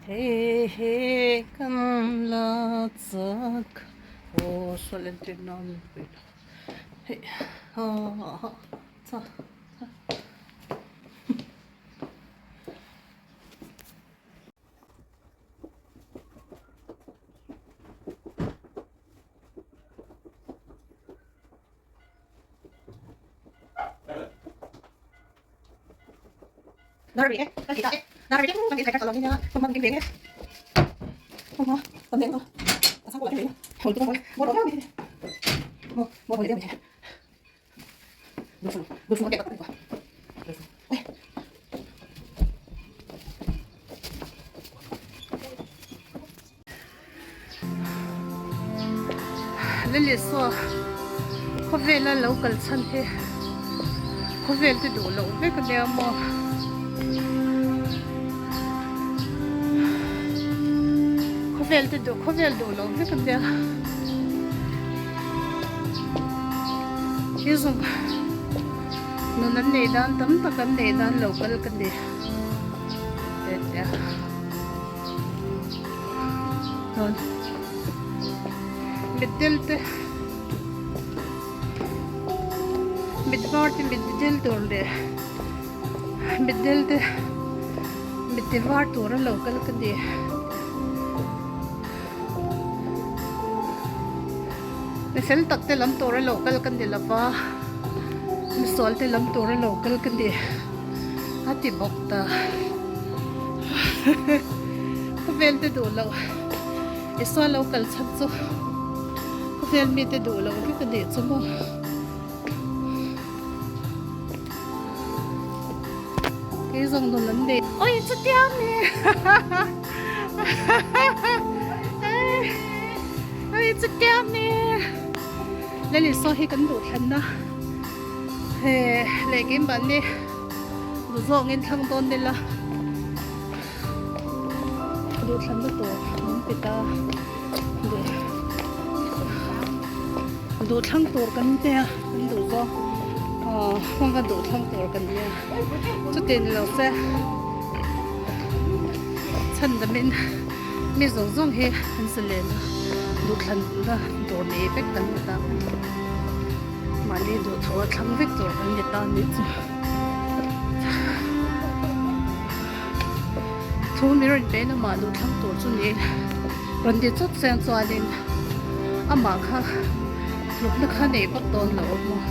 Hei hi kan la chak aw saw entir nan hei ha cha. Lalisua khawvela lo kal chhan hi khawvel te duh loh vek ania maw khawvel te duh khawvel duh loh vek ania hi zawng nun an neih dan tam tak an neih dan lo kal ka ni chuan mitdel te mit var te mitdel tur leh mitdel te mit ti var tur a lo kal ka ni. Mi fel tak te lam tur a lo kal ka ni lova misual te lam tur a lo kal ka ni a ti bawk ta khawvel te duh loh Isua lo kal chhan chu khawvel mi te duh loh vek a nih chu maw. Kei zawng nun an nei. Oi chutia mi Oi chutia mi Lali saw hi kan duh thlan na he leh keimahni duh zawngin thlang dawn nila duh thlan na tur min pe ta duh duh thlang tur kan nia kan duh zawng aw hmang ka duh thlang tur kan nia chuti ni lo se chhan damin mi zawng zawng hi an zalen a duh thlan na tur nei vek kan ni ta mahni duh thu a thlang vek tur kan ni ta a nih chu. Thu mi rawn pe in amah duh thlang tur chu niin rawn ti chawt chiang chuanin amah kha hlutna kha nei vak dawn lo a maw.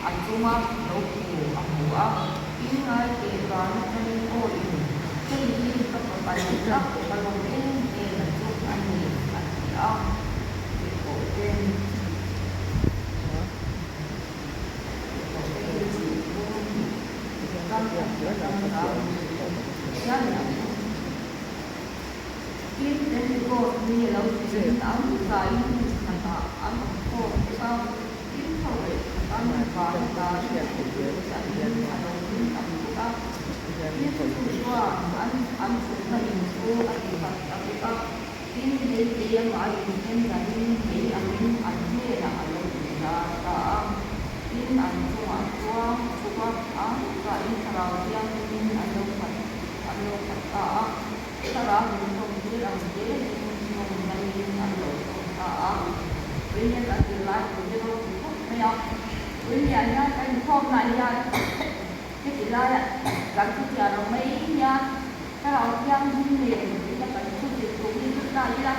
A chunga lo pu a hmu a, in ngaite van atangin aw in, hei hi ka fapa duh tak ka lawm em em a chu a ni, a ti a. Tihpawh ten tihpawh te hi chu bawm ram atang hian a ni. Tin, Pentecost ni a lo thlen tam zain. An awm khawm bawk a, tin tho leh khat an van ata thil chiahin a lo ding ta bawk a, tin chu chuan an an thutna in chu a ti khat ta bawk a, tin meitei amah inhen danin mei angin an hnenah a lo inzar ta a, tin an chungah chuan chhuk a, a chutah-in thlarau thianghlimin an lo khat an lo khat ta a. Thlarau min tawngtir ang zelin tawng dangin an lo tawng ta a. Puihian kan zir lai tur te ropui khawp mai a. Puilian hian kan inkhawmnaah hian heti laiah kan chutiang ang mai hian Thlarau Thianghlim nen ila kan thu zir tur hi lut ta ila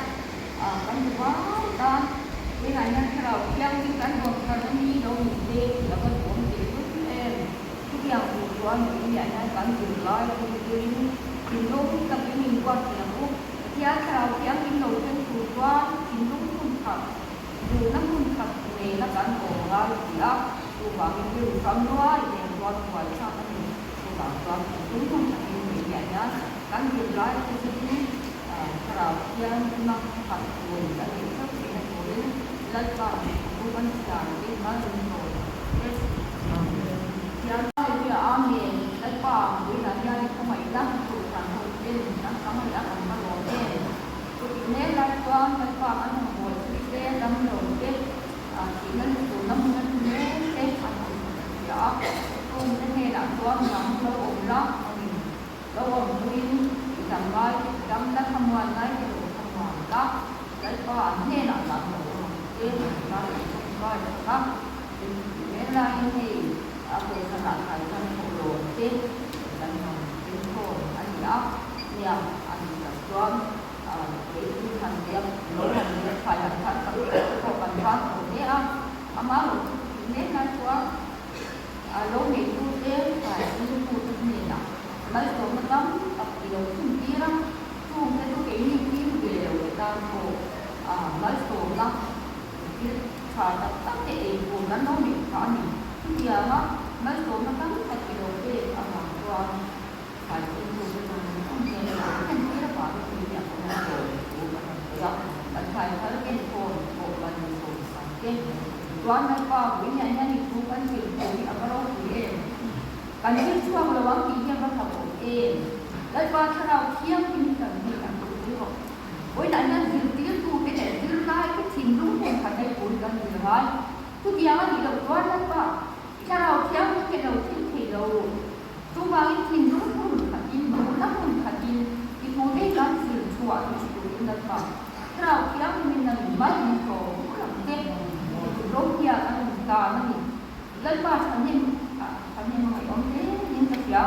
kan duh vai tan. Puiah hian Thlarau Thianghlim kan rawn thar a ni lo ni te tih a va duhawm teh lul em. Chutiang tur chuan Puiah hian kan zir lai chu zirin Thinlung takin min buatsaih ang u. Pathian Thlarau Thianghlim lo thleng tur chuan thinlung hmun khat, duhna hmun khat nena kan awm ngai si a, chuvangin rilru hrang nuai nen chuan buai thlak a ni. Chuvang chuan thinlung hmun khatin hmeichhiah hian kan zirlai te chutin Thlarau Thianghlima khat tur kan neih theuh theihna turin Lalpa thu kan chhiar te mal min sawi te. Amen. Hallelujah Amen Lalpa Puilah hian i khawngaih la Kohhran ho ten kan chang leh a kan va lawm em Chutih mek lai chuan Lalpa kan rawn bawl pui te dam lo te thihna lusun a hmun a thu mek te an awm tih kan hria a chung te hnenah chuan nang lo awm la awmin lo awm puiin i dam ngai te i dam la thlamuan ngai te lo thlamuan la Lalpa an hnenah nang lo awm ang che kan lo tawngtai sak a. He laiin hei a kohhranah thlai thar thawh lawm te kan rawn inkhawm a ni a, nia a nih tak chuan kei chu han nia lo han nia thlai han thar tak tak te pawh kan van tawh hle a, amah erawh chu tih mek lai chuan lo neitu te thlai chingtu te hnenah malsawmna tam tak i lo thun tir a, chung te chu keini ching ve lo te tan pawh malsawmna Thil tha tak tak te ei tur kan lo neih phah a ni. Chutianga malsawmna tam tak i lo pek avang chuan thlai chingtu te chuan an awm hian i lo thlen tir avangin tui hi a kan rawn sawi thu kan rawn sawi a, kan thlai thar enkawl pawh kan rawn sawi sak te chuan Lalpa Puihian hian i thu kan zir thu hi a va ropui em? Kan zir chhuak lo ang tih hi a va hlauhawm em? Lalpa Thlarau Thianghlim hi kan hnenah duhpui rawh. Vawiinah hian zirtirtute leh zirlaite thinlung hun khat hei pui kan zir ngai. Chutiang a nih loh chuan Lalpa, Thlarau Thianghlim hi a lo thil thei lo. Chuvangin thinlung hun khatin, duhna hun khatin i thu te hi kan zir chhuah duh turin Lalpa, Thlarau Thianghlimin nang in mai min sawm vur ang che. Ropia kan rawn tan a ni. Lalpa thahnem thahnem a ngaihawm hle in ka hria.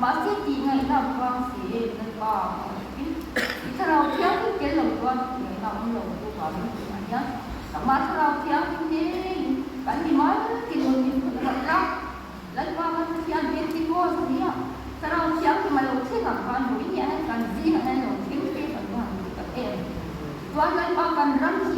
Mahse tih ngaihna a vang si em Lalpa a awm i thlarau thianghlim tel lo chuan tih ngaihna a awm lo chu vangin tunah hian nangmah thlarau thianghlim ngeiin kan mi mal ti nun min phut khat la. Lalpa kan Pathian Pentecost nia thlarau thianghlim a lo thleng ang khan vawiin hian kan zingah hian lo thleng te kan va han duh tak em. Chuan Lalpa kan ram hi.